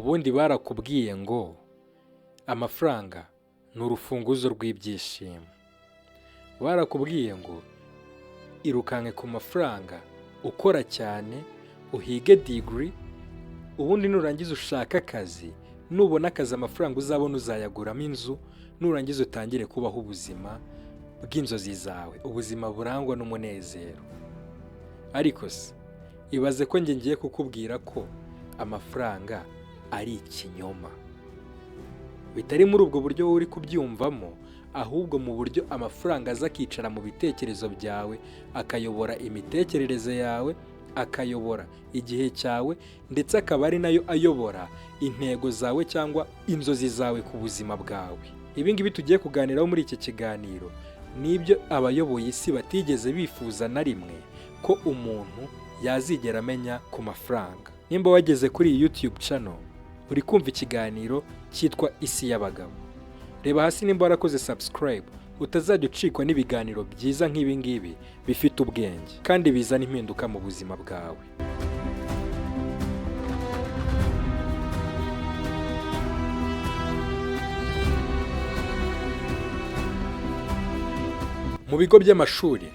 Ubundi barakubwiye ngo amafaranga ni urufunguzo rw'ibyishimo. Barakubwiye ngo irukanke ku mafaranga, ukora cyane, uhige degree, ubundi nurangiza ushake akazi, nubona akazi amafaranga uzabona uzayaguramo inzu, nurangiza utangire kubaho ubuzima bw'inzozi zawe, ubuzima burangwa n'umunezero. Ariko se ibaze ko njye ngiye kukubwira ko amafaranga ari ikinyoma, bitari muri ubwo buryo wowe uri kubyumvamo, ahubwo mu buryo amafaranga aza akicara mu bitekerezo byawe, akayobora imitekerereze yawe, akayobora igihe cyawe, ndetse akaba ari nayo ayobora intego zawe cyangwa inzozi zawe ku buzima bwawe. Ibi ngibi tugiye kuganiraho muri iki kiganiro ni ibyo abayoboye isi batigeze bifuza na rimwe ko umuntu yazigera amenya ku mafaranga. Nimba wageze kuri iyi YouTube channel, uri kumva ikiganiro cyitwa Isi y'Abagabo. Reba hasi nimba warakoze subscribe, utazajya ucikwa n'ibiganiro byiza nk'ibi ngibi bifite ubwenge kandi bizana impinduka mu buzima bwawe. Mu bigo by'amashuri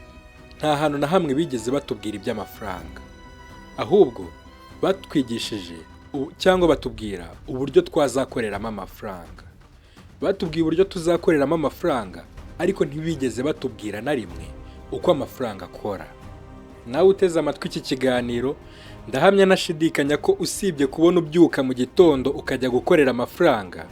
nta hantu na hamwe bigeze batubwira iby'amafaranga, ahubwo batwigishije cyangwa batubwira uburyo twazakoreramo amafaranga. Batubwiye uburyo tuzakoreramo amafaranga, ariko ntibigeze batubwira na rimwe uko amafaranga akora. Nawe uteze amatwi iki kiganiro, ndahamya nashidikanya ko usibye kubona ubyuka mu gitondo ukajya gukorera amafaranga,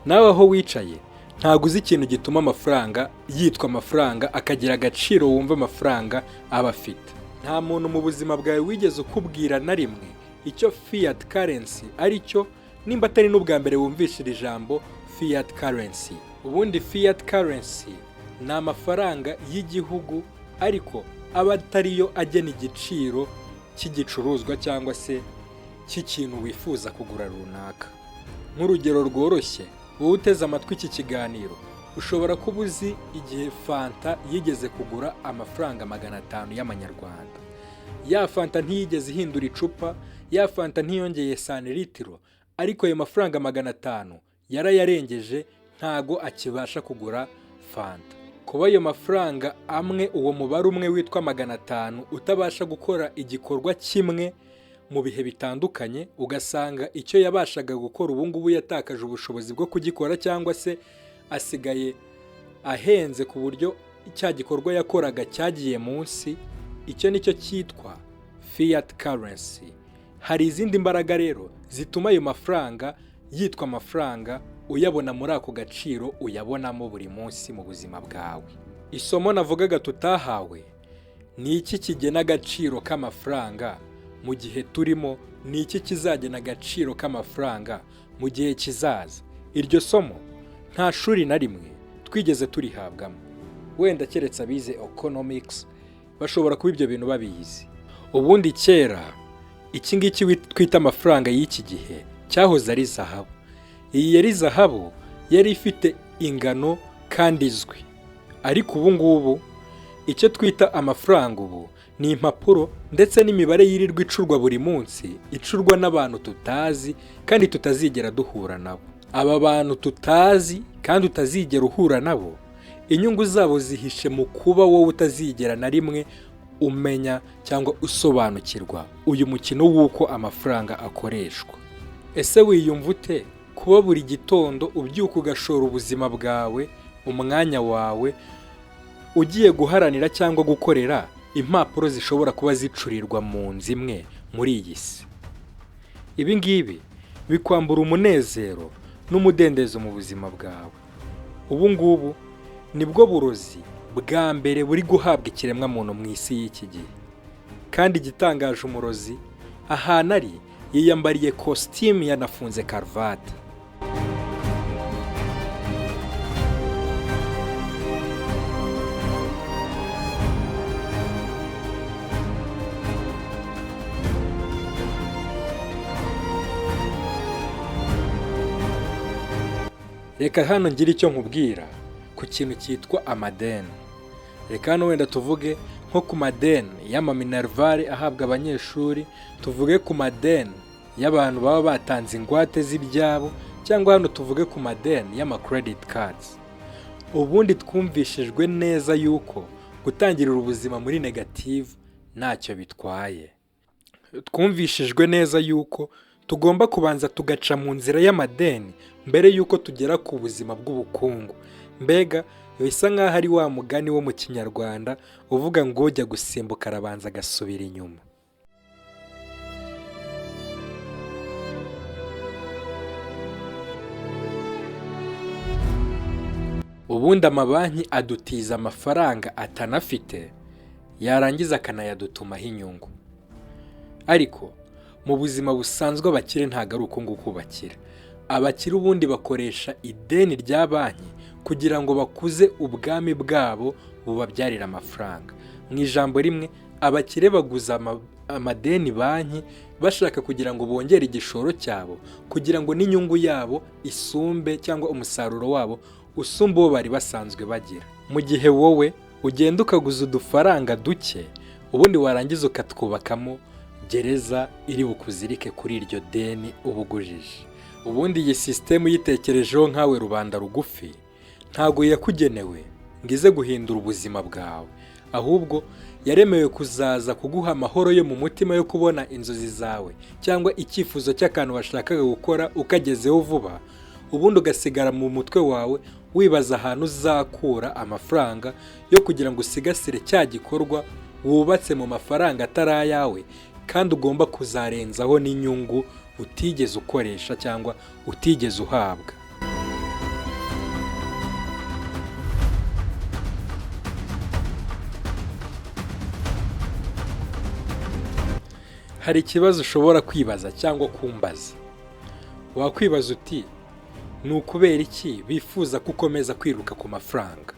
nawe aho wicaye ntabwo uzi ikintu gituma amafaranga yitwa amafaranga, akagira agaciro wumva amafaranga aba afite. Nta muntu mu buzima bwawe wigeze ukubwira na rimwe icyo fiat currency ari cyo, nimba atari n'ubwa mbere wumvishe iri jambo fiat currency. Ubundi fiat currency ni amafaranga y'igihugu, ariko aba atariyo agena igiciro cy'igicuruzwa cyangwa se cy'ikintu wifuza kugura runaka. Nk'urugero rworoshye, wowe uteze amatwi iki kiganiro, ushobora kuba uzi igihe fanta yigeze kugura amafaranga 500 y'amanyarwanda. Ya fanta ntiyigeze ihindura icupa, ya fanta ntiyongeye santiritiro, ariko ayo mafaranga 500 yarayarengeje, ntago akibasha kugura fanta. Kuba ayo mafaranga amwe, uwo mubare umwe witwa 500 utabasha gukora igikorwa kimwe mu bihe bitandukanye, ugasanga icyo yabashaga gukora ubu ngubu yatakaje ubushobozi bwo kugikora, cyangwa se asigaye ahenze ku buryo cya gikorwa yakoraga cyagiye munsi, icyo nicyo cyitwa fiat currency. Hari izindi mbaraga rero zituma ayo mafaranga yitwa amafaranga, uyabona muri ako gaciro uyabonamo buri munsi mu buzima bwawe. Isomo navugaga tutahawe ni iki kigena agaciro k'amafaranga mu gihe turimo, ni iki kizagena agaciro k'amafaranga mu gihe kizaza. Iryo somo nta shuri na rimwe twigeze turihabwamo, wenda keretse abize economics bashobora kuba ibyo bintu babizi. Ubundi kera iki ngiki twita amafaranga y'iki gihe cyahoze ari zahabu. Iyi yari zahabu, yari ifite ingano kandi izwi, ariko ubu ngubu icyo twita amafaranga ubu ni impapuro ndetse n'imibare yirirwa icurwa buri munsi, icurwa n'abantu tutazi kandi tutazigera duhura nabo. Aba bantu tutazi kandi utazigera uhura nabo, inyungu zabo zihishe mu kuba wowe utazigera na rimwe umenya cyangwa usobanukirwa uyu mukino w'uko amafaranga akoreshwa. Ese wiyumva ute kuba buri gitondo ubyuka ugashora ubuzima bwawe, umwanya wawe, ugiye guharanira cyangwa gukorera impapuro zishobora kuba zicurirwa mu nzu imwe muri iyi si? Ibi ngibi bikwambura umunezero n'umudendezo mu buzima bwawe. Ubu ngubu nibwo burozi bwa mbere buri guhabwa ikiremwamuntu mu isi y'iki gihe. Kandi igitangaje, umurozi ahantu ari yiyambariye kositimu, yanafunze karuvati. Reka hano ngire icyo nkubwira ku kintu cyitwa amadeni. Reka hano wenda tuvuge nko ku madeni y'amaminerivare ahabwa abanyeshuri, tuvuge ku madeni y'abantu baba batanze ingwate z'ibyabo, cyangwa hano tuvuge ku madeni y'ama credit cards. Ubundi twumvishijwe neza yuko gutangirira ubuzima muri negative ntacyo bitwaye. Twumvishijwe neza yuko tugomba kubanza tugaca mu nzira y'amadeni mbere yuko tugera ku buzima bw'ubukungu. Mbega bisa nk'aho ari wa mugani wo mu Kinyarwanda uvuga ngo ujya gusimbuka arabanza agasubira inyuma. Ubundi amabanki adutiza amafaranga atanafite, yarangiza akanayadutumaho inyungu. Ariko mu buzima busanzwe abakire ntabwo ari uku nguku bakira. Abakire ubundi bakoresha ideni rya banki kugira ngo bakuze ubwami bwabo bubabyarire amafaranga. Mu ijambo rimwe, abakire baguza amadeni banki bashaka kugira ngo bongere igishoro cyabo, kugira ngo n'inyungu yabo isumbe cyangwa umusaruro wabo usumbe uwo bari basanzwe bagira. Mu gihe wowe ugenda ukaguza udufaranga duke, ubundi warangiza ukatwubakamo gereza iri bukuzirike kuri iryo deni uba ugujije. Ubundi iyi sisitemu uyitekerejeho nkawe rubanda rugufi, ntabwo yakugenewe ngo ize guhindura ubuzima bwawe, ahubwo yaremewe kuzaza kuguha amahoro yo mu mutima yo kubona inzozi zawe cyangwa icyifuzo cy'akantu washakaga gukora ukagezeho vuba, ubundi ugasigara mu mutwe wawe wibaza ahantu uzakura amafaranga yo kugira ngo usigasire cya gikorwa wubatse mu mafaranga atari ayawe, kandi ugomba kuzarenzaho n'inyungu utigeze ukoresha cyangwa utigeze uhabwa. Hari ikibazo ushobora kwibaza cyangwa kumbaza. Wakwibaza uti ni ukubera iki bifuza ko ukomeza kwiruka ku mafaranga?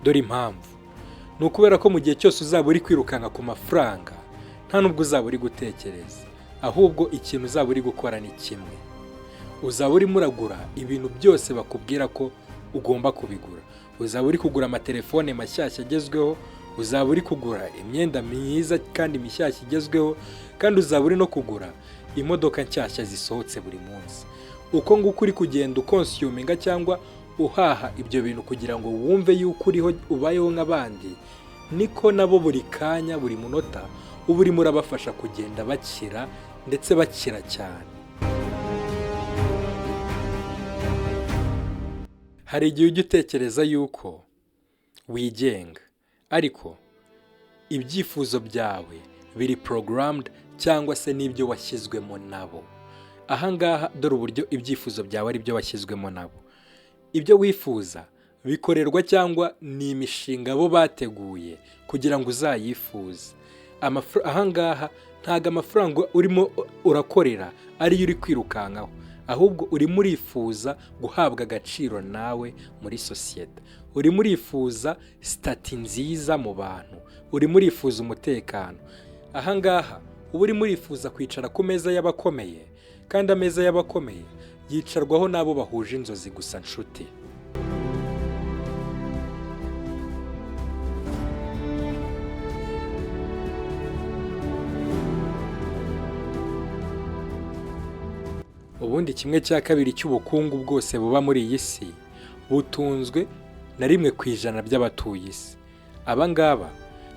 Dore impamvu. Ni ukubera ko mu gihe cyose uzaba uri kwirukanka ku mafaranga, nta nubwo uzaba uri gutekereza, ahubwo ikintu uzaba uri gukora ni kimwe. Uzaba urimo uragura ibintu byose bakubwira ko ugomba kubigura. Uzaba uri kugura amatelefone mashyashya agezweho, uzaba uri kugura imyenda myiza kandi mishyashya igezweho, kandi uzaba uri no kugura imodoka nshyashya zisohotse buri munsi. Uko nguko uri kugenda ukonsuminga cyangwa uhaha ibyo bintu kugira ngo wumve yuko uriho ubayeho nk'abandi, niko nabo buri kanya buri munota uba urimo urabafasha kugenda bakira ndetse bakira cyane. Hari igihe ujya utekereza yuko wigenga, ariko ibyifuzo byawe biri programmed cyangwa se n'ibyo washyizwemo nabo. Aha ngaha dore uburyo ibyifuzo byawe ari byo washyizwemo nabo. Ibyo wifuza bikorerwa cyangwa ni imishinga bo bateguye kugira ngo uzayifuze. Aha ngaha ntabwo amafaranga urimo urakorera ariyo uri kwirukankaho, ahubwo urimo urifuza guhabwa agaciro nawe muri sosiyete. Urimo urifuza status nziza mu bantu, urimo urifuza umutekano. Aha ngaha uba urimo urifuza kwicara ku meza y'abakomeye, kandi ameza y'abakomeye yicarwaho n'abo bahuje inzozi gusa nshuti. Ubundi 1/2 cy'ubukungu bwose buba muri iyi si butunzwe na 1% by'abatuye isi. Aba ngaba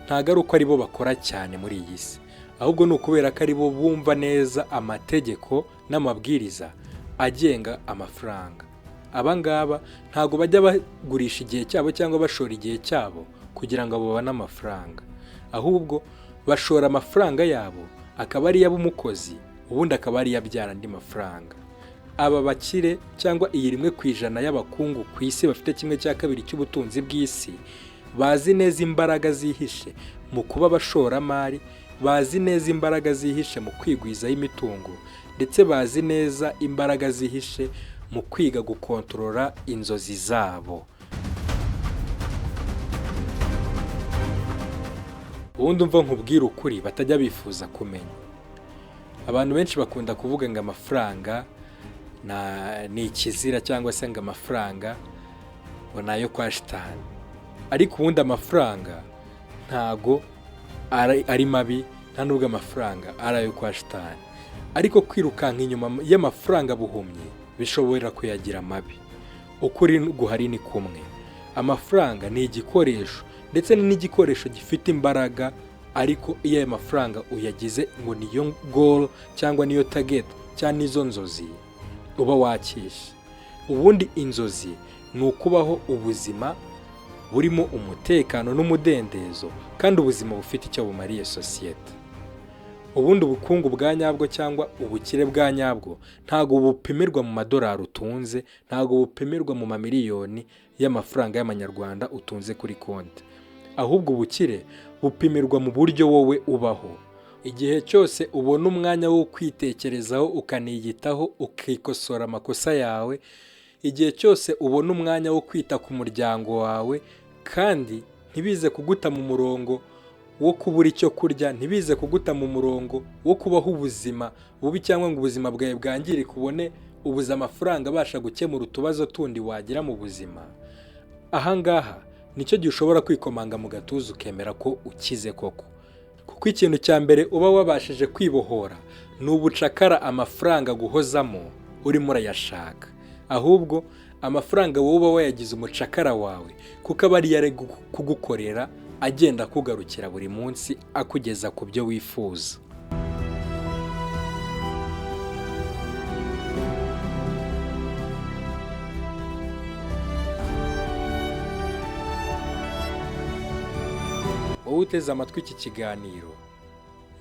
ntabwo ari uko aribo bakora cyane muri iyi si, ahubwo ni ukubera ko aribo bumva neza amategeko n'amabwiriza agenga amafaranga. Aba ngaba ntabwo bajya bagurisha igihe cyabo cyangwa bashora igihe cyabo kugira ngo babone amafaranga, ahubwo bashora amafaranga yabo akaba ariyo aba umukozi, ubundi akaba ariyo abyara andi mafaranga. Aba bakire cyangwa iyi 1% y'abakungu ku isi bafite 1/2 cy'ubutunzi bw'isi, bazi neza imbaraga zihishe mu kuba abashoramari, bazi neza imbaraga zihishe mu kwigwizaho imitungo, ndetse bazi neza imbaraga zihishe mu kwiga gukontorora inzozi zabo. Ubundi umva nkubwire ukuri batajya bifuza kumenya. Abantu benshi bakunda kuvuga ngo amafaranga ni ikizira cyangwa se ngo amafaranga ngo ni ayo kwa shitani. Ariko ubundi amafaranga ntago ari mabi, nta nubwo amafaranga ari ayo kwa shitani. Ariko kwirukanka inyuma y'amafaranga buhumyi bishobora kuyagira mabi. Ukuri guhari ni kumwe: amafaranga ni igikoresho, ndetse ni n'igikoresho gifite imbaraga. Ariko iyo ayo mafaranga uyagize ngo niyo goal cyangwa niyo target cyangwa nizo nzozi, uba wakishe. Ubundi inzozi ni ukubaho ubuzima burimo umutekano n'umudendezo, kandi ubuzima bufite icyo bumariye sosiyete. Ubundi ubukungu bwa nyabwo cyangwa ubukire bwa nyabwo ntabwo bupimirwa mu madolari utunze, ntabwo bupimirwa mu mamiliyoni y'amafaranga y'amanyarwanda utunze kuri konti. Ahubwo ubukire bupimirwa mu buryo wowe ubaho. Igihe cyose ubona umwanya wo kwitekerezaho, ukaniyitaho, ukikosora amakosa yawe, igihe cyose ubona umwanya wo kwita ku muryango wawe, kandi ntibize kuguta mu murongo wo kubura icyo kurya, ntibize kuguta mu murongo wo kubaho ubuzima bubi, cyangwa ngo ubuzima bwawe bwangirike, ubone ubuze amafaranga abasha gukemura utubazo tundi wagira mu buzima, ahangaha nicyo gihe ushobora kwikomanga mu gatuza ukemera ko ukize koko. Kuko ikintu cya mbere uba wabashije kwibohora ni ubucakara amafaranga guhozamo urimo urayashaka. Ahubwo amafaranga wowe uba wayagize umucakara wawe, kuko aba ariyo ari kugukorera, agenda akugarukira buri munsi, akugeza ku byo wifuza. Wowe uteze amatwi iki kiganiro,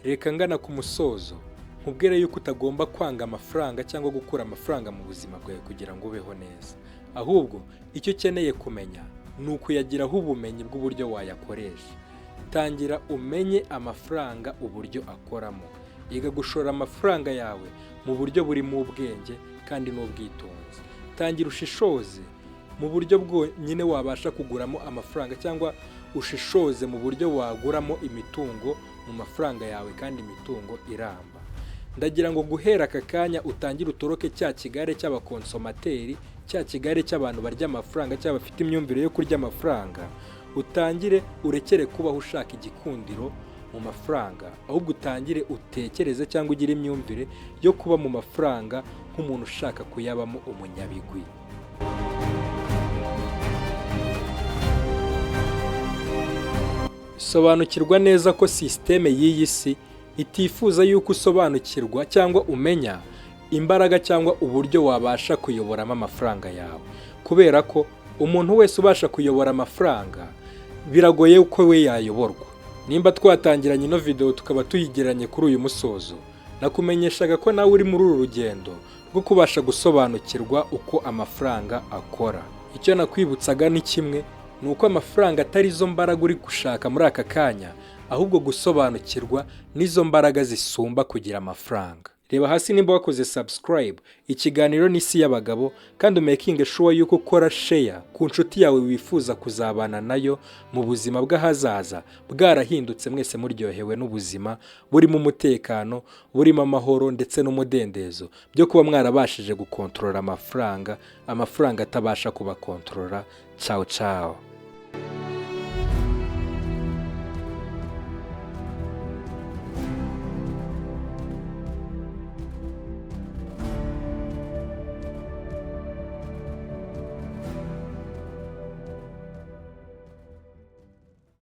reka ngana ku musozo nkubwire yuko utagomba kwanga amafaranga cyangwa gukura amafaranga mu buzima bwawe kugira ngo ubeho neza. Ahubwo icyo ukeneye kumenya ni ukuyagiraho ubumenyi bw'uburyo wayakoresha. Tangira umenye amafaranga uburyo akoramo. Iga gushora amafaranga yawe mu buryo burimo ubwenge kandi n'ubwitonzi. Tangira ushishoze mu buryo bwonyine wabasha kuguramo amafaranga, cyangwa ushishoze mu buryo waguramo imitungo mu mafaranga yawe, kandi imitungo iramba. Ndagira ngo guhera aka kanya utangire utoroke cya kigare cy'abaconsommateur, cya kigare cy'abantu barya amafaranga cyangwa bafite imyumvire yo kurya amafaranga. Utangire urekere kubaho ushaka igikundiro mu mafaranga, ahubwo utangire utekereze cyangwa ugire imyumvire yo kuba mu mafaranga nk'umuntu ushaka kuyabamo umunyabigwi. Sobanukirwa neza ko sisiteme y'iyi si itifuza yuko usobanukirwa cyangwa umenya imbaraga cyangwa uburyo wabasha kuyoboramo amafaranga yawe, kubera ko umuntu wese ubasha kuyobora amafaranga biragoye ko we yayoborwa. Nimba twatangiranye ino video tukaba tuyigeranye kuri uyu musozo, nakumenyeshaga ko nawe uri muri uru rugendo rwo kubasha gusobanukirwa uko amafaranga akora. Icyo nakwibutsaga ni kimwe: ni uko amafaranga atari zo mbaraga uri gushaka muri aka kanya, ahubwo gusobanukirwa n'izo mbaraga zisumba kugira amafaranga. Reba hasi nimba wakoze subscribe. Ikiganiro n'Isi y'Abagabo, kandi umakinge sure yuko ukora share ku nshuti yawe wifuza kuzabana nayo mu buzima bw'ahazaza bwarahindutse, mwese muryohewe n'ubuzima burimo umutekano, burimo amahoro ndetse n'umudendezo byo kuba mwarabashije gukontorora amafaranga, amafaranga atabasha kubakontorora. Ciao ciao.